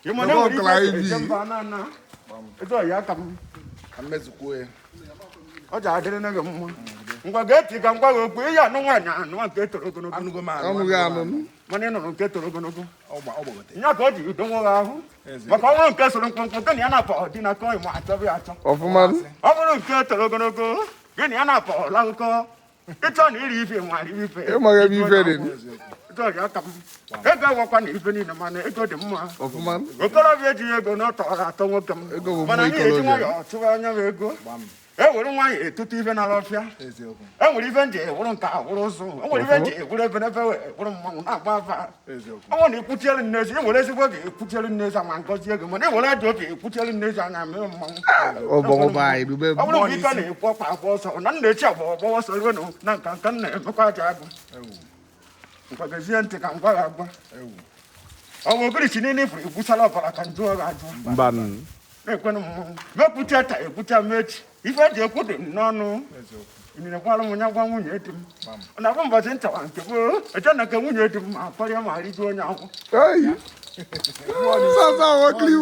Ị ma na enwere Ọkụla ife ibi. eje mba na ana ezi ọyị aka m. Ka mmezukwuo ya. Ọ ji adịrị na gị mma. Ngwa ga-eti ka ngwa gị okwu ihe anụ nwaanyị anụ nke toro ogologo. Anụgo m anụ. Anụghị anụ. Mana ị nụrụ nke toro ogologo. Ọ gbagote. Nya ka ọ ji udo nwoke ahụ. Maka ọ bụrụ nke soro mkpụmkpụ gị na ya na-apọ dị na kọị ma achọbụ ya achọ. Ọfụma. Ọ bụrụ nke toro ogologo gị na ya na-apọ lakụkọ ịchọ na iri ife nwara ife. Ịmaghị ebe ife dị. Ịchọ ya aka m. Ego agwakwa na ife niile mana ego dị mma. Ọfụma. Okorobịa ejighị ego na ọ tọrọ atọ nwoke m. Ego bụ Mana mmụọ anyị eji ikolobịa. nwayọọ chụwa anya m ego. E were nwayọọ etute ife n'ala ọfịa. Eziokwu. E nwere ife nji ewuru nke awụrụ ụzụ. E nwere ife nji ewuru ebenebe wee wuru mmanwụ na-agba afa. Eziokwu. Ọ bụrụ na ikwuchielu nnezi, ị nwere ezigbo oge ekwuchielu nnezi ama ngọzi ego, mana ị were ajọ oge ekwuchielu nnezi anya mee mmanwụ. Ọbọgwụ be anyị dube. Ọ bụrụ na ike na-ekwu ọkpa agba ọsọ na nna echi agba ọgba ọsọ ruo na nka nka nna emekwa aja agụ. Ewu. Ngwagezie ntị ka ngwa gị agwa. Ewu. Ọ bụ ogirichi niile ifuru egwuchala ọbara ka njụ ọ ga-ajụ. Mba. Na-ekwenụ mmọnwụ mepụta taa ekwucha m echi ife eji ekwu dị m n'ọnụ. Eziokwu. Inyekwara m ya gwa nwunye di m ọ na-abụ mbọchị nchawa nke gboo eche na nke nwunye di m ma kparịa ma rijuo onye ahụ. Ei. Sasa wakili.